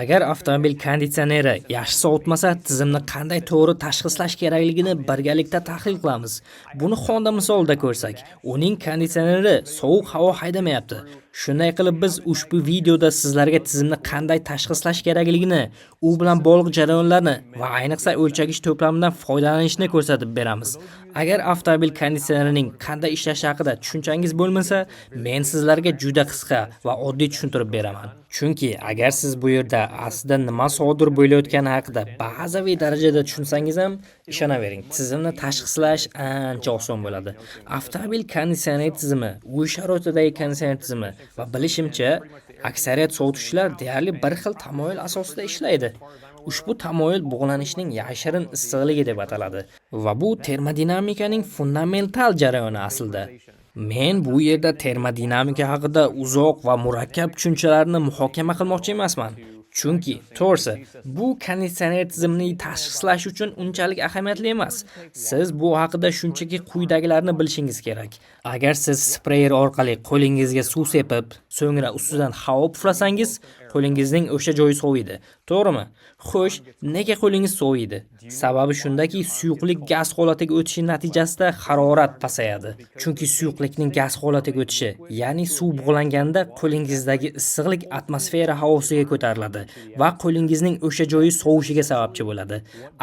Agar avtomobil konditsioneri yaxshi sovutmasa, tizimni qanday to'g'ri tashxislash kerakligini birgalikda tahlil qilamiz. Buni Honda misolida ko'rsak, uning konditsioneri sovuq havo haydamayapti. Shunday qilib, biz ushbu videoda sizlarga tizimni qanday tashxislash kerakligini, u bilan bog'liq jarayonlarni va ayniqsa o'lchagich to'plamidan foydalanishni ko'rsatib beramiz. Agar avtomobil konditsionerining qanday ishlashi haqida tushunchangiz bo'lmasa, men sizlarga juda qisqa va oddiy tushuntirib beraman. Chunki agar siz bu yerda aslida nima sodir bo'layotgani haqida bazaviy darajada tushunsangiz ham, ishonavering, tizimni tashxislash ancha oson bo'ladi. Avtomobil konditsioner tizimi, uy sharoitidagi konditsioner tizimi va bilishimcha, aksariyat sovutgichlar deyarli bir xil tamoyil asosida ishlaydi. Ushbu tamoyil bug'lanishning yashirin issiqligi deb ataladi va bu termodinamikaning fundamental jarayoni aslida. Men bu yerda termodinamika haqida uzoq va murakkab tushunchalarni muhokama qilmoqchi emasman. Chunki, to'g'risi, bu konditsioner tizimini tashxislash uchun unchalik ahamiyatli emas. Siz bu haqida shunchaki quyidagilarni bilishingiz kerak. Agar siz spreyer orqali qo'lingizga suv sepib, so'ngra ustidan havo puflasangiz, qo'lingizning o'sha joyi soviydi. To'g'rimi? Xo'sh, nega qo'lingiz soviydi? Sababi shundaki, suyuqlik gaz holatiga o'tishi natijasida harorat pasayadi. Chunki suyuqlikning gaz holatiga o'tishi, ya'ni suv bug'langanda qo'lingizdagi issiqlik atmosfera havosiga ko'tariladi va qo'lingizning o'sha joyi sovishiga sababchi bo'ladi.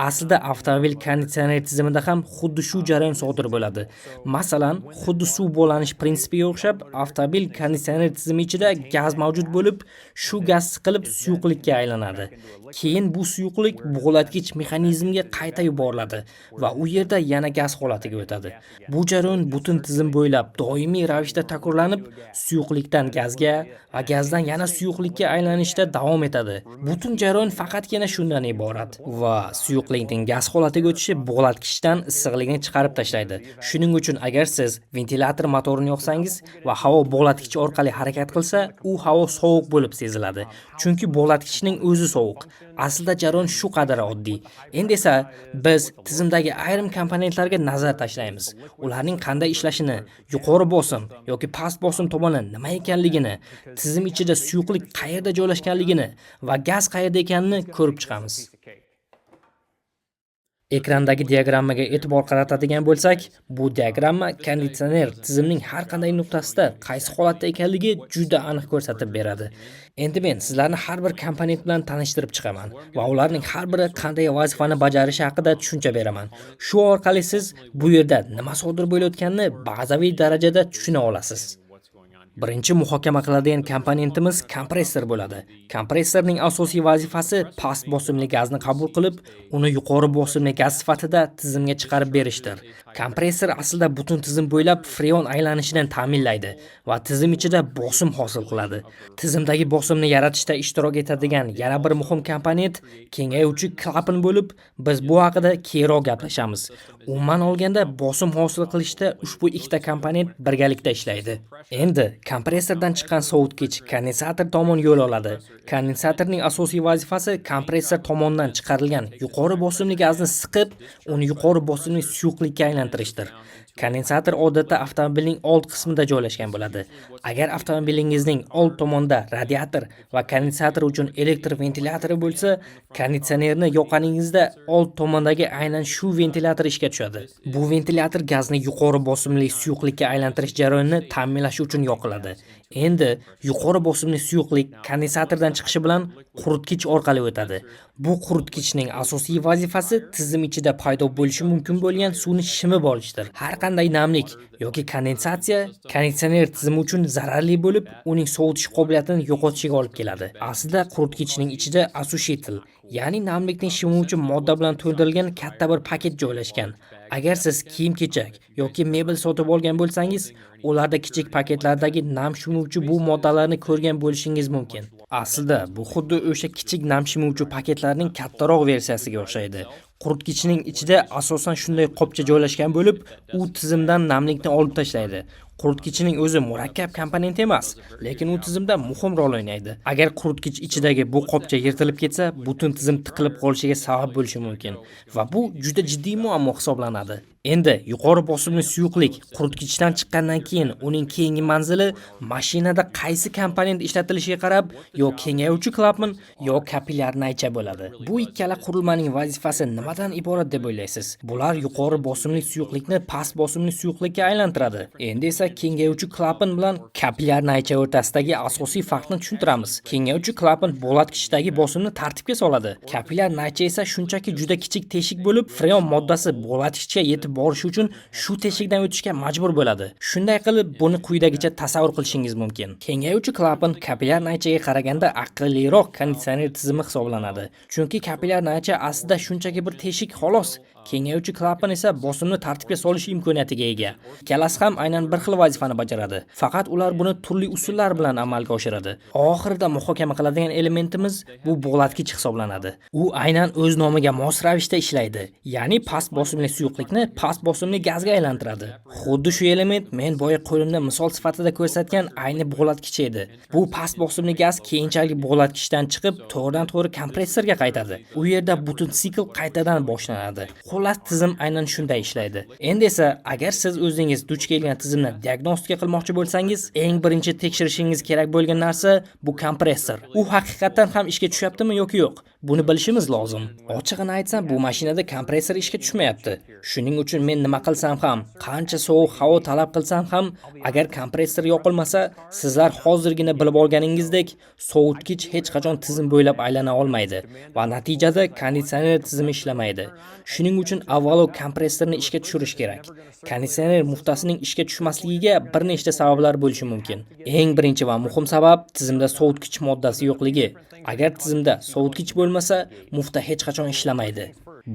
Aslida avtomobil konditsioner tizimida ham xuddi shu jarayon sodir bo'ladi. Masalan, xuddi suv bug'lanish prinsipiga o'xshab, avtomobil konditsioner tizimi ichida gaz mavjud bo'lib, shu gaz siqilib suyuqlikka aylanadi. Keyin bu suyuqlik bug'latgich mexanizmga qayta yuboriladi va u yerda yana gaz holatiga o'tadi. Bu jarayon butun tizim bo'ylab doimiy ravishda takrorlanib, suyuqlikdan gazga va gazdan yana suyuqlikka aylanishda davom etadi. Butun jarayon faqatgina shundan iborat va suyuqlikning gaz holatiga o'tishi bug'latgichdan issiqlikni chiqarib tashlaydi. Shuning uchun agar siz ventilyator motorini yoqsangiz va havo bug'latgich orqali harakat qilsa, u havo sovuq bo'lib seziladi. Chunki bug'latgichning o'zi sovuq. Aslida jarayon shu qadar oddiy. Endi esa biz tizimdagi ayrim komponentlarga nazar tashlaymiz. Ularning qanday ishlashini, yuqori bosim yoki past bosim tomoni nima ekanligini, tizim ichida suyuqlik qayerda joylashganligini va gaz qayerda ekanini ko'rib chiqamiz. Ekrandagi diagrammaga e'tibor qaratadigan bo'lsak, bu diagramma konditsioner tizimning har qanday nuqtasida qaysi holatda ekanligi juda aniq ko'rsatib beradi. Endi men sizlarni har bir komponent bilan tanishtirib chiqaman va ularning har biri qanday vazifani bajarishi haqida tushuncha beraman. Shu orqali siz bu yerda nima sodir bo'layotganini bazaviy darajada tushuna olasiz. Birinchi muhokama qiladigan komponentimiz kompressor bo'ladi. Kompressorning asosiy vazifasi past bosimli gazni qabul qilib, uni yuqori bosimli gaz sifatida tizimga chiqarib berishdir. Kompressor aslida butun tizim bo'ylab freon aylanishini ta'minlaydi va tizim ichida bosim hosil qiladi. Tizimdagi bosimni yaratishda ishtirok etadigan yana bir muhim komponent kengayuvchi klapan bo'lib, biz bu haqida keyinroq gaplashamiz. Umuman olganda, bosim hosil qilishda ushbu ikkita komponent birgalikda ishlaydi. Endi kompressordan chiqqan sovutgich kondensator tomon yo'l oladi. Kondensatorning asosiy vazifasi kompressor tomonidan chiqarilgan yuqori bosimli gazni siqib, uni yuqori bosimli suyuqlikka aylantirishdir. Kondensator odatda avtomobilning old qismida joylashgan bo'ladi. Agar avtomobilingizning old tomonida radiator va kondensator uchun elektr ventilyatori bo'lsa, konditsionerni yoqqaningizda old tomondagi aynan shu ventilyator ishga tushadi. Bu ventilyator gazni yuqori bosimli suyuqlikka aylantirish jarayonini ta'minlash uchun yoqiladi. Endi yuqori bosimli suyuqlik kondensatordan chiqishi bilan quritgich orqali o'tadi. Bu quritgichning asosiy vazifasi tizim ichida paydo bo'lishi mumkin bo'lgan suvni shimib olishdir. Har qanday namlik yoki kondensatsiya konditsioner tizimi uchun zararli bo'lib, uning sovutish qobiliyatini yo'qotishiga olib keladi. Aslida quritgichning ichida осушитель, ya'ni namlikni shimuvchi modda bilan to'ldirilgan katta bir paket joylashgan. Agar siz kiyim-kechak yoki mebel sotib olgan bo'lsangiz, ularda kichik paketlardagi nam shimuvchi bu moddalarni ko'rgan bo'lishingiz mumkin. Aslida bu xuddi o'sha kichik nam shimuvchi paketlarning kattaroq versiyasiga o'xshaydi. Quritgichning ichida asosan shunday qopcha joylashgan bo'lib, u tizimdan namlikni olib tashlaydi. Quritgichning o'zi murakkab komponent emas, lekin u tizimda muhim rol o'ynaydi. Agar quritgich ichidagi bu qopcha yirtilib ketsa, butun tizim tiqilib qolishiga sabab bo'lishi mumkin va bu juda jiddiy muammo hisoblanadi. Endi yuqori bosimli suyuqlik quritgichdan chiqqandan keyin uning keyingi manzili mashinada qaysi komponent ishlatilishiga qarab yo kengayuvchi klapan, yo kapillyar naycha bo'ladi. Bu ikkala qurilmaning vazifasi nimadan iborat deb o'ylaysiz? Bular yuqori bosimli suyuqlikni past bosimli suyuqlikka aylantiradi. Endi esa kengayuvchi klapan bilan kapillyar naycha o'rtasidagi asosiy farqni tushuntiramiz. Kengayuvchi klapan bug'latkichdagi bosimni tartibga soladi. Kapillyar naycha esa shunchaki juda kichik teshik bo'lib, freon moddasi bug'latgichga yetib borishi uchun shu teshikdan o'tishga majbur bo'ladi. Shunday qilib, buni quyidagicha tasavvur qilishingiz mumkin. Kengayuvchi klapan kapillyar naychaga qaraganda aqlliroq konditsioner tizimi hisoblanadi. Chunki kapillyar naycha aslida shunchaki bir teshik, xolos. Kengayuvchi klapan esa bosimni tartibga solish imkoniyatiga ega. Ikkalasi ham aynan bir xil vazifani bajaradi. Faqat ular buni turli usullar bilan amalga oshiradi. Oxirida muhokama qiladigan elementimiz bu bug'latkich hisoblanadi. U aynan o'z nomiga mos ravishda ishlaydi. Ya'ni past bosimli suyuqlikni past bosimli gazga aylantiradi. Xuddi shu element men boya qo'limda misol sifatida ko'rsatgan ayni bug'latkich edi. Bu past bosimli gaz keyinchalik bug'latkichdan chiqib, to'g'ridan-to'g'ri kompressorga qaytadi. U yerda butun sikl qaytadan boshlanadi. Xullas, tizim aynan shunday ishlaydi. Endi esa agar siz o'zingiz duch kelgan tizimni diagnostika qilmoqchi bo'lsangiz, eng birinchi tekshirishingiz kerak bo'lgan narsa bu kompressor. U haqiqatdan ham ishga tushyaptimi yoki yo'q? Buni bilishimiz lozim. Ochig'ini aytsam, bu mashinada kompressor ishga tushmayapti. Shuning uchun men nima qilsam ham, qancha sovuq havo talab qilsam ham, agar kompressor yoqilmasa, sizlar hozirgina bilib olganingizdek, sovutgich hech qachon tizim bo'ylab aylana olmaydi va natijada konditsioner tizimi ishlamaydi. Shuning uchun avvalo kompressorni ishga tushirish kerak. Konditsioner muftasining ishga tushmasligiga bir nechta sabablar bo'lishi mumkin. Eng birinchi va muhim sabab tizimda sovutgich moddasi yo'qligi. Agar tizimda sovutgich bo'lmasa, mufta hech qachon ishlamaydi.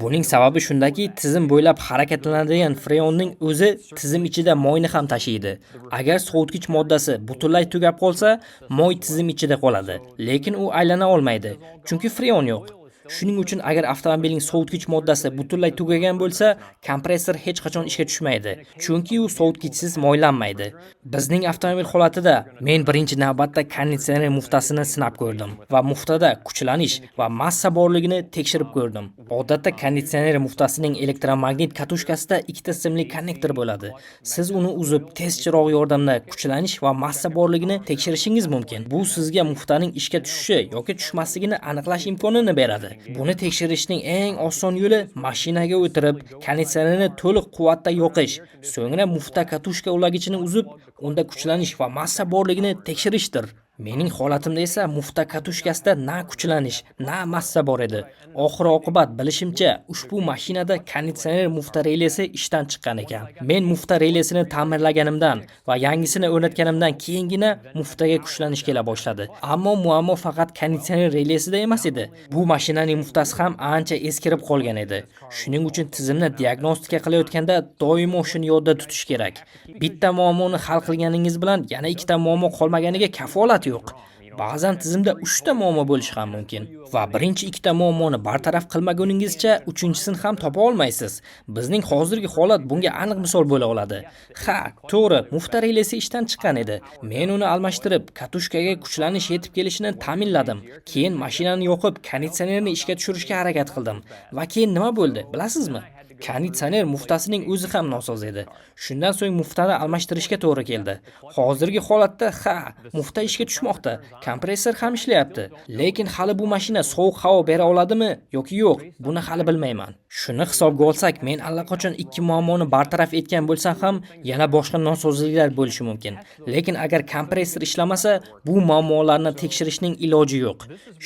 Buning sababi shundaki, tizim bo'ylab harakatlanadigan freonning o'zi tizim ichida moyni ham tashiydi. Agar sovutgich moddasi butunlay tugab qolsa, moy tizim ichida qoladi, lekin u aylana olmaydi, chunki freon yo'q. Shuning uchun agar avtomobilning sovutgich moddasi butunlay tugagan bo'lsa, kompressor hech qachon ishga tushmaydi, chunki u sovutgichsiz moylanmaydi. Bizning avtomobil holatida men birinchi navbatda konditsioner muftasini sinab ko'rdim va muftada kuchlanish va massa borligini tekshirib ko'rdim. Odatda konditsioner muftasining elektromagnit katushkasida ikkita simli konnektor bo'ladi. Siz uni uzib, test chirog'i yordamida kuchlanish va massa borligini tekshirishingiz mumkin. Bu sizga muftaning ishga tushishi yoki tushmasligini aniqlash imkonini beradi. Buni tekshirishning eng oson yo'li mashinaga o'tirib, konditsionerni to'liq quvvatda yoqish, so'ngra mufta katushka ulagichini uzib, unda kuchlanish va massa borligini tekshirishdir. Mening holatimda esa mufta katushkasida na kuchlanish, na massa bor edi. Oxir oqibat, bilishimcha, ushbu mashinada konditsioner mufta relesi ishdan chiqqan ekan. Men mufta relesini ta'mirlaganimdan va yangisini o'rnatganimdan keyingina muftaga kuchlanish kela boshladi. Ammo muammo faqat konditsioner relesida emas edi. Bu mashinaning muftasi ham ancha eskirib qolgan edi. Shuning uchun tizimni diagnostika qilayotganda doimo shuni yodda tutish kerak. Bitta muammoni hal qilganingiz bilan yana ikkita muammo qolmaganiga kafolat yo'q. Ba'zan tizimda 3 ta muammo bo'lishi ham mumkin va birinchi ikkita muammoni bartaraf qilmaguningizcha uchinchisini ham topa olmaysiz. Bizning hozirgi holat bunga aniq misol bo'la oladi. Ha, to'g'ri, mufta relesi ishdan chiqqan edi. Men uni almashtirib, katushkaga kuchlanish yetib kelishini ta'minladim. Keyin mashinani yoqib, konditsionerni ishga tushirishga harakat qildim. Va keyin nima bo'ldi, bilasizmi? Konditsioner muftasining o'zi ham nosoz edi. Shundan so'ng muftani almashtirishga to'g'ri keldi. Hozirgi holatda, ha, mufta ishga tushmoqda, kompressor ham ishlayapti. Lekin hali bu mashina sovuq havo bera oladimi yoki yo'q, buni hali bilmayman. Shuni hisobga olsak, men allaqachon ikki muammoni bartaraf etgan bo'lsam ham, yana boshqa nosozliklar bo'lishi mumkin. Lekin agar kompressor ishlamasa, bu muammolarni tekshirishning iloji yo'q.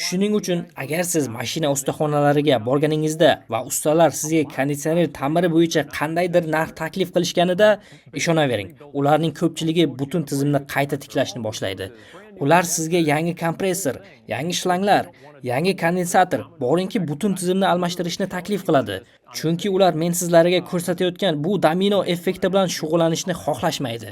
Shuning uchun agar siz mashina ustaxonalariga borganingizda va ustalar sizga konditsioner ta'miri bo'yicha qandaydir narx taklif qilishganida ishonavering. Ularning ko'pchiligi butun tizimni qayta tiklashni boshlaydi. Ular sizga yangi kompressor, yangi shlanglar, yangi kondensator, boringki butun tizimni almashtirishni taklif qiladi. Chunki ular men sizlarga ko'rsatayotgan bu domino effekti bilan shug'ullanishni xohlashmaydi.